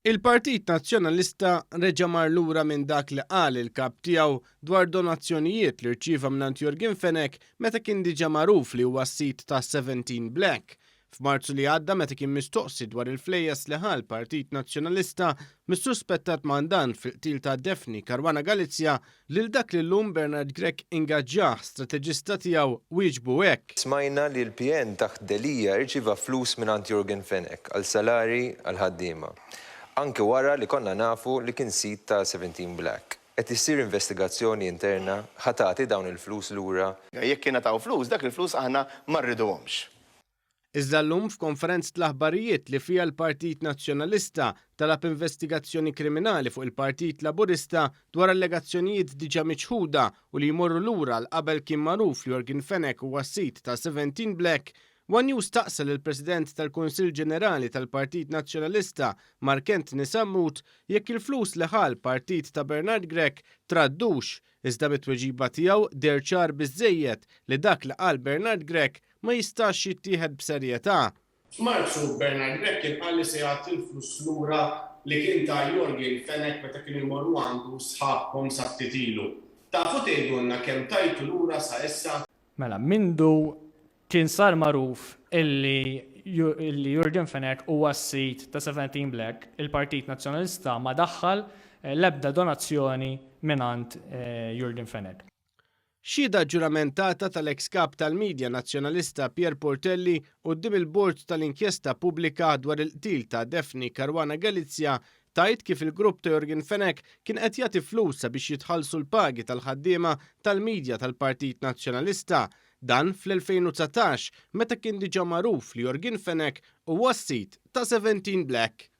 Il-Partit Nazzjonalista reġa' mar lura minn dak li qal il-Kap tiegħu dwar donazzjonijiet li rċieva mingħand Yorgen Fenech meta kien diġà magħruf li huwa s-sid ta' 17 Black. F'Marzu li għadda meta kien mistoqsi dwar il-flejjes li ħa l-Partit Nazzjonalista mis-suspettat mandant fil-qtil ta' Daphne Caruana Galizia, lil dak li llum Bernard Grech ingaġġah strateġista tiegħu wieġbu hekk. Smajna li l-PN taħt Delia rċieva flus mingħand Yorgen Fenech għal salari għall-ħaddiema. Anke wara li konna nafu li kien sid ta' 17 Black. Qed issir investigazzjoni interna, ħa tagħti dawn il-flus lura? Jekk ingħataw flus, dak il-flus aħna ma rriduhomx. Iżda llum f'konferenza tal-aħbarijiet li fiha l-Partit Nazzjonalista talab investigazzjoni kriminali fuq il-Partit Laburista dwar allegazzjonijiet diġà miċħuda u li jmorru lura għal qabel kien magħruf li Yorgen Fenech huwa s-sid ta' 17 Black, One News staqsa lill-President tal-Kunsill Ġenerali tal-Partit Nazzjonalista Mark Anthony Sammut jekk il-flus li ħa l-partit ta' Bernard Grech traddux, iżda mit-tweġiba tiegħu deher ċar biżżejjed li dak li qal Bernard Grech ma jistax jittieħed b'serjetà. F'Marzu, Bernard Grech kien qal li se jagħti l-flus lura li kien ta Yorgen Fenech meta kienu jmorru għandu sħabkom sa ftit ilu. Tafu tgħidulna kemm tajtu lura sa issa? Mela, mindu kien sar magħruf illi illi Yorgen Fenech huwa s-sid ta' 17 Black, il-Partit Nazzjonalista ma daħħal l-ebda donazzjoni mingħand Yorgen Fenech. Xhieda ġuramentata tal-eks Kap tal-Media Nazzjonalista Pierre Portelli quddiem il-Bord tal-Inkjesta Pubblika dwar il-qtil ta' Daphne Caruana Galizia tgħid kif il-grupp ta' Yorgen Fenech kien qed jagħti flus sabiex jitħallsu l-pagi tal-ħaddiema tal-media tal-Partit Nazzjonalista. Dan fl-2019 meta kien diġà magħruf li Yorgen Fenech huwa s-sid ta' 17 Black.